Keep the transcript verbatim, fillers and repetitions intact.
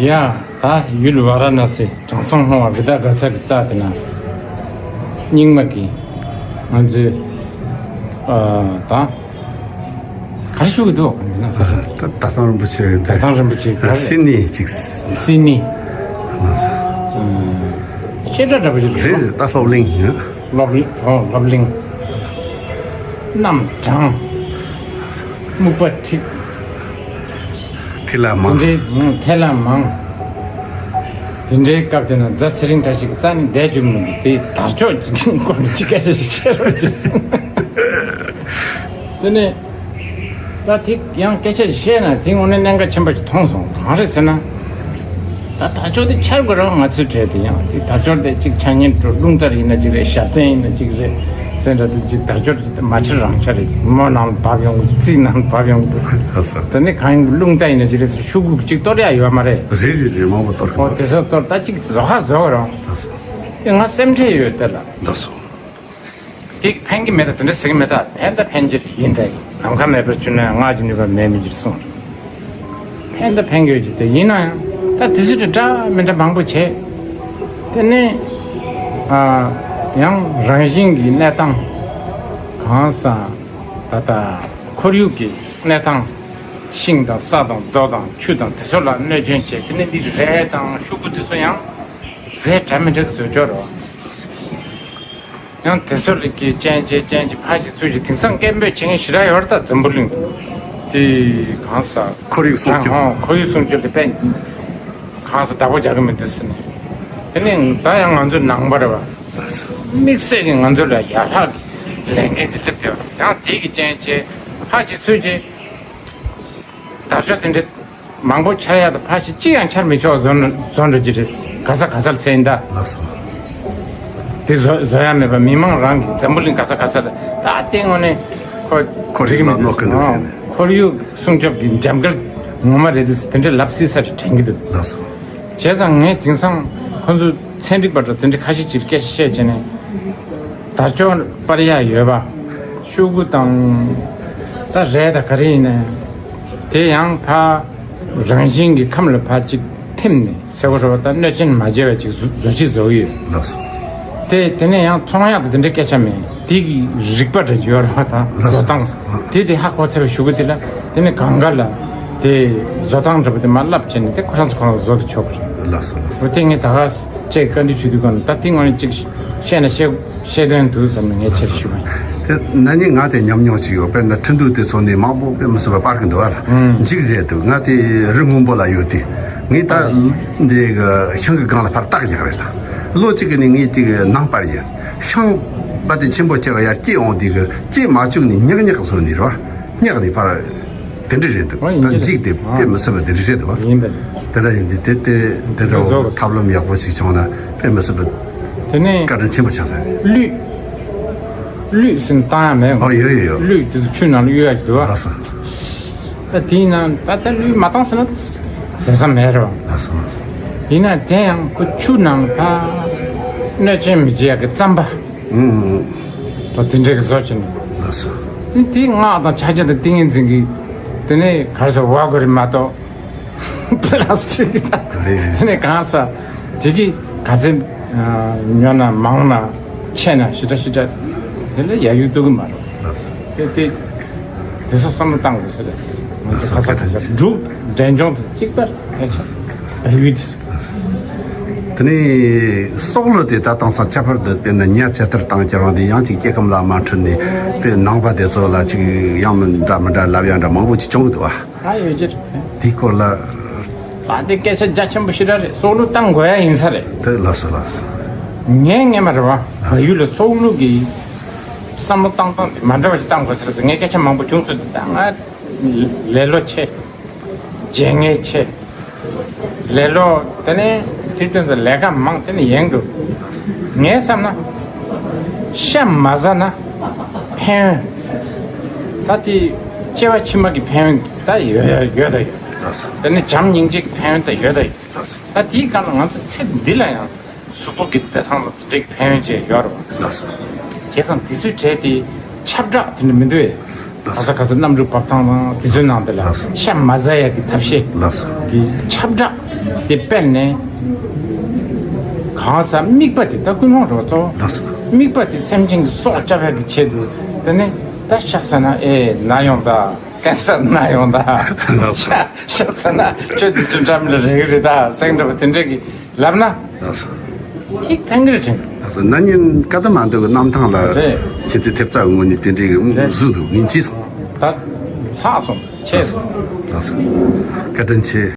ཡ། ད་ཡུལ་ཝཱ་ར་ཎ་སི་དྲང་སྲོང་ལྷུང་བ་རི་དྭགས་དགའ་ཚལ་གྱི་རྩ་དེ་ན། རྙིང་མ་གི་ང་ཚོའི་ཨ་ད་ག་རེ་ཞུ་གི་འདུག་འདི་ན་ས་ཆ། ད་ད་ཐང་རིན་པོ་ཆེ་ད་ད་ཐང་རིན་པོ་ཆེ་ག་རེ། སི་ནི་ཅིག་སི་ནི། ཨ་ས། ཨ་བཤད་གྲྭ་འདྲ་པོ་ཞིག་རེད། རེད་རེད། ད་སློབ་གླིང་། སློབ་གླིང་། ཨོ་སློབ་གླིང་། རྣམ་གྲངས། སྨུག་པ་འཁྲིགས། ཐི་ལ་མང་། དེ་འདྲའི་ཐལ་ལ་མང་། དེ་འདྲའི་སྐབས་དེ་ན་རྫ་ཚེ་རིང་བཀྲ་ཤིས་ཀྱི་རྩ་ནས་བསྡད་བཅུག་མི་འདུག་དེ་དར་ལྕོག་ཅིག་སྐོར་ནས་ཅིག་སྐད་ཆ་ཞིག་བཤད་རོགས་གྱིས། དེ་ནས་ད་དེ་ཡང་སྐད་ཆ་ཞིག་བཤད་ན་དེ་དངོས་གནས་གནད་འགག་ཆེན་པོ་ཞིག་མཐོང་སོང་། གང་རེད་ཟེར་ན། ད་དར་ལྕོག་དེ་འཕྱར་དགོས་རེད་བ། ང་ཚོའི་གྲས་དེ་ཡང་དེ་དར་ལྕོག་དེ་གཅིག་ཆ་ཉན་འགྲོ། རླུང་རྟ་ཡིན་ན་གཅིག་རེད། ཞབས་བརྟན་ཡིན་ན་གཅིག་རེད་ཟེར་འདྲ་དེ་གཅིག་དར་ལྕོག་དེ་མ་འཕྱར་རང་འཕྱར་རེད། མོ་ནང་ལ་བབས་ཡོང་གི། རྩིས་ནང་ལ་བབས་ཡོང་གི། ལགས་སོ། དེ་ནི་གང་ཡིན་རླུང་རྟ་ཡིན་ན་གཅིག་རེད་ཟེར། ཤོག་གུ་གཅིག་གཏོར་ཡ་ཡོད་མ་རེད། རེད་རེད་རེད། མང་པོ་གཏོར་གི་ཨོ་འདུག་དེ་ཚོ་གཏོར། ད་གཅིག་རོ་ཁ་བཟོ་གི་རོ། ལགས་སོ། དེ་ང་སེམས་ཁྲལ་ཡོད་དེ་ལ། ལགས་སོ། དེ་ཕན་གྱི་མེད་ད་དེ་འདྲ་ཟེར་གྱི་མེད་ད། ཕན་ད་ཕན་གྱི་ཡིན་ད། ནམ་མཁའ་མེད་པར་གྱུར་ན་ཡང་། སྔགས་ཀྱི་ནུས་པ་མེད་མི་འགྱུར་གསུངས། ཕན་ད་ཕན་གྱི་ཡོད་ཀྱི་དེ་ཡིན་ན་ཡང་ད་དེ་ཚོ་དེ་འདྲ་མི་འདྲ་མང་པོ་བྱས། དེ་ནས་ཨ་ཡང་རང་བཞིན་གྱི་གནས་སྟངས། གང་ཟག་ད་ལྟ་ཁོར་ཡུག་གི་གནས་སྟངས། ཤིང་དང་ས་དང་རྡོ་དང་ཆུ་དང་དེ་ཚོ་ལ་གནོད་སྐྱོན་བྱས། དེ་ནས་འདི་རས་དང་ཤོག་གུ་དེ་ཚོ་ཡང་རྫས་འདྲ་མི་འདྲ་གི་བཟོ་བཅོས་རོ། ཡང་དེ་ཚོ་ལ་གི་ཅན་ཅན་ཅན་གྱི་ཕར་གྱི་ཚུར་གྱི་དེང་སང་སྐད་འབོད་བྱེད་མཁན་ཞེ་དྲག་ཡོད་རེད་ད། འཛམ་བུ་གླིང་དེ་གང་ཟག་ཁོར་ཡུག་སྲུང་སྐྱོབ། ཧོ་ཁོར་ཡུག་སྲུང་སྐྱོབ་ལ་དཔེ་གང་ཟག་བདག་པོ་རྒྱག་གི་མི་འདུག་ཟེར་ནས། དེ་ནས་ད་ཡང་ང་ཚོ་ནང་པ་རེད་བ། དམིགས་བསལ་གྱི་ང་ཚོ་ལ་ཡར་ལྷག་གི་ལས་འགན་ཅིག་སླེབས་བསྡད་པ། ཡང་དེ་གི་རྐྱེན་བྱས་ཕར་གྱི་ཚུར་གྱི་དར་ལྕོག་དེ་འདྲ་མང་པོ་འཕྱར་ཡག་དང་ཕར་ཞིག་གཅིག་ཡང་འཕྱར་མི་ཆོག་བཟོ་ན་བཟོ་འགྲོ་གི་རེད། ག་ས་ག་སར་ཟེར་ཡིན་ད། ལགས་སོ། དེ་བཟོ་བཟོ་ཡ་མེད་པ། མི་མང་རང་གི་འཛམ་བུ་གླིང་ག་ས་ག་སར་ད་ལྟའི་ངོས་ནས་ཁོ་ཁོ་རིག་ལ་གནོད་གི་འདུག་ཟེར་ནས། ཁོར་ཡུག་སྲུང་སྐྱོབ་ཀྱི་འཇམ་དཀར་ངོ་མ་རེད་འདུག་ཟེར་དེ་འདྲའི་ལབ་སྲིད་ས་རེད་དྲན་གྱི་འདུག་ལགས་སོ། བྱས་ཙང་ངས་དེང་སང་ཁོ་ཚོ་ཚན་རིག་པ་འདྲ་དེ་འདྲ་ཁ་ཤས་ཀྱིས་སྐད་ཆ་བཤད་བྱས་ནས། དར་ལྕོག་སྤར་ཡག་ཡོད་པ། ཤོག་གུ་དང་ད་རས་དང་ག་རེ་ཡིན་ནའི་དེ་ཡང་ཕར་རང་བཞིན་གྱི་ཁམས་ལ་ཕར་ཅིག་ཐིམ་ནས་ཟེར་བ་རེད་བ། ད་གནོད་སྐྱོན་མ་བྱས་པ་ཅིག་བཟོ་བཟོ་ཅིག་བཟོ་གི་ཡོད། ལགས་སོ། དེ་དེ་ནས་ཡང་ཚོང་ཡག་དང་དེ་འདྲའི་སྐད་ཆ་མེད། དེ་གི་རིག་པ་འདྲ་ཅིག་ཡོད་རེད་བ། ད་ལགས་སོ། བཟོ་སྟངས་ལགས་སོ། དེ་དེ་ཧ་གོ་ཚར་བའི་གཞུག་གུ་དེ་ལ་དེ་ནས་གང་ག་ལ་དེ་བཟོ་སྟངས་འདྲ་པོ་དེ་མར་བསླབ་བྱས་ནས་དེ་ཁོ་རང་ཚོ་ཁོ་རང་བཟོ་དུ་ཆོག་གི་རེད། ལགས་སོ་ལགས་སོ། འོ་དེ་ངས་ད་ག་ཅིག་བཀའ་འདྲི་ཞུ་དུས་གང་ལ་ད་དེ་ངོས་ནས་ཅིག་བཤད་ན་བཤད་བཤད་དོན་འདུག་བསམ་ནས་ངས་ཁྱེད་ཞུ་བ་ཡིན། དེ་ན་ནིང་ང་དེ་ཉམས་མྱོང་ཅིག་ཡོད། དཔེར་ན་ཁྲིན་ཏུའུ་དེ་ཚོ་ནས་མང་པོ་དཔེ་མི་སྲིད་པ་སྤར་གི་འདུག་ཨ་ལ། ཨང་། འཇིགས་རེད་འདུག་ང་དེ་རི་སྔོན་པོ་ལ་ཡོད་དེ། ངས་ད་འདི་གི་ཤིང་གི་སྒང་ལ་ཕར་བཏགས་བཞག་རེད་ལ། ལོ་གཅིག་གི་ནི་ངས་དེ་གི་ནང་སྤར་ཡིན། ཤིང་བ་དེ་ཆེན་པོ་ཆེ་བ་ཡར་སྐྱེས་འོང་དེ་གི་སྐྱེས་མ་བཅུག་ནས་ཉག་ཉག་བཟོ་ནི་རེད་བ། ཉག་ནས་ཕར། དེ་འདྲ་རེད་འདུག་ཨོ་ཡིན་ད་གྱི་རེད། འཇིག་དེ་ཨ་དཔེ་མི་སྲིད་པ་དེ་འདྲ་རེད་འདུག་བ། ཡིན་པ་རེད། དེ་འདྲ་ཡིན་དུས་དེ་དེ་དེ་འདྲ་བོ་བཟོ་ཐབས་ལམ་ཡག་པོ་ཞིག་བྱུང་ན་དཔེ་མི་སྲིད་པ་དེ་ནས་བཀའ་དྲིན་ཆེན་པོ་ཆགས་ས་རེད། གླུད། གླུད་ཟིན་བཏང་ཡ་མེད། ཨོ་ཡོད་ཡོད་ཡོད། གླུད་དེ་ཚོ་ཆུ་ནང་ལ་གཡུག་ཡ་གི་འདུག་བ། ལགས་སོ། ད་དེའི་ནང་ད་ལྟ་གླུད་མ་བཏང་ཟེར་ན་ཟེར་ས་མེད་རེད་བ། ལགས་སོ་ལགས་སོ། ཡིན་ན་དེ་ཡང་ཁོ་ཆུ་ནང་ཕར་གནོད་སྐྱོན་མི་བྱེད་ཡ་གི་རྩམ་པ། ཨུ་ཨུ། ད་དེ་འདྲའི་གི་བཟོ་བྱས་ནས། ལགས་སོ། དེ་དེ་སྔགས་དང་ཕྱག་རྒྱ་དང་ཏིང་ངེ་འཛིན་གྱི་དེ་ནས་གར་སོ་བ་གོ་རི་མ་གཏོགས་པ་ལ་སི་ཊིག་གི་རེད་རེད། དེ་ནས་གང་ས་དེ་གི་ག་ཚད་ཉོ་ན་མང་ན་ཆེ་ན་ཞེ་དྲག་ཞེ་དྲག་དེ་ལ་ཡ་ཡུལ་གཏོང་གི་མ་རེད། ལགས་སོ། དེ་དེ་དེ་ཚོ་བསམ་བློ་བཏང་དགོས་ས་རེད། ལགས་སོ། ཁ་ས་ཁ་ས་འབྲུག་འབྲས་ལྗོངས་དེ་གཅིག་པར་ཕལ་ཆེར་བལ་ཡུལ་དེ། དེ་ནས་སྲོག་བླུ་དེ་ད་དེང་སང་ཁྱད་པར་དུ་དཔེར་ན་ཉ་ཆེ་ཐར་བཏང་ཁྱེར་རང་དེ་ཡང་ཅིག་སྐྱེ་ཁམས་ལ་མ་འཕྲོད་ནས་དཔེ་ནང་པ་དེ་ཚོ་ལ་ཅིག་ཡང་མི་འདྲ་མི་འདྲ་ལབ་ཡ་འདྲ་མང་པོ་ཅིག་བྱུང་གི་འདུག་བ། ད་ཡོད་ཀྱི་རེད། དེའི་སྐོར་ལ། ད་དེ་སྐད་ཆ་རྒྱ་ཆེན་པོ་ཞེ་དྲག་རེད། སྲོག་བླུ་བཏང་དགོས་ཡ་ཡིན་ས་རེད། དེ་ལགས་སོ་ལགས་སོ། ངས་ངས་མ་རེད་བ། བལ་ཡུལ་ལ་སྲོག་བླུ་གི་བསམ་བློ་བཏང་སྟངས་དེ་མ་འདྲ་བ་ཞིག་བཏང་དགོས་ས་རེད་ཟེར་ངས་སྐད་ཆ་མང་པོ་བྱུང་ཚོད་དེ། ད་ང་ལེ་ལོ་ཆེ། བརྗེད་ངས་ཆེ། ལེ་ལོ་དེ་ནས་དེ་དོན་དུ་ལས་ཀ་མང་དེ་ནས་ཡེང་འདུག་ངས་བསམ་ན། ཤ་མ་ཟ་ན་ཕན་ཡོན། ད་དེ་སྐྱེ་བ་ཕྱི་མ་གི་ཕན་ཡོན་ད་ཡོད་ཡོད་ད་ཡོད། ལགས་སོ། དེ་ནས་བྱམས་སྙིང་རྗེ་གི་ཕན་ཡོན་ད་ཡོད་ད་ཡོད། ལགས་སོ། ད་དེའི་སྒང་ལ་ང་ཚོ་ཚེ་འདི་ལ་ཡང་གཟུགས་པོ་གི་བདེ་ཐང་དང་དེ་འདྲའི་ཕན་ཡོན་ཅིག་ཡོད་རེད་བ། ལགས་སོ། བྱས་ཙང་དེ་ཚོའི་གྲས་དེ་ཁྱབ་བསྒྲགས་དེ་འདྲ་མི་འདུག་ཨེ། ག་ས་ག་ས་གནམ་གྲུ་བབས་སྟངས་དང་དེ་ཚོའི་ནང་དེ་ལ་ཤ་མ་ཟ་ཡ་གི་ཐབས་ཤེས་ཀྱི་ཁྱབ་བསྒྲགས་དེ་སྤེལ་ནས། གང་ཟག་དམིགས་པ་དེ་ད་ཀུན་སློང་རེད་བ། གཙོ་བོ་དམིགས་པ་དེ་སེམས་ཅན་གྱི་སྲོག་བསྐྱབ་ཡ་གི་ཆེད་དུ། དེ་ནས་ད་ཤ་ཟ་ན་ཨེ་ན་ཡོང་ད། ཀན་སར་ན་ཡོང་ད། ཤ་ཤ་ཟ་ན་ཁྱོད་དེ་དུས་འགྲམ་ལ་རེག་རེད་ད་ཟེར་འདྲ་བ་དེ་འདྲ་གི་ལབ་ན། ལགས་སོ། ཐིག་ཕན་གི་རེད་དྲན། ལགས་སོ། ན་ནིང་ཀ་ད་མ་འདོད་གི་གནམ་ཐང་ལ་རེད། ཁྱེད་ཚོའི་ཐེབས་རྩ་གི་ངོས་ནས་དེ་འདྲའི་གི་རེད། བཟོས་འདུག་ཉིན་གཅིག་སོང་། ད་ལྷག་སོང་། ཆེ་སོང་། ལགས་སོ། བཀའ་དྲིན་ཆེ།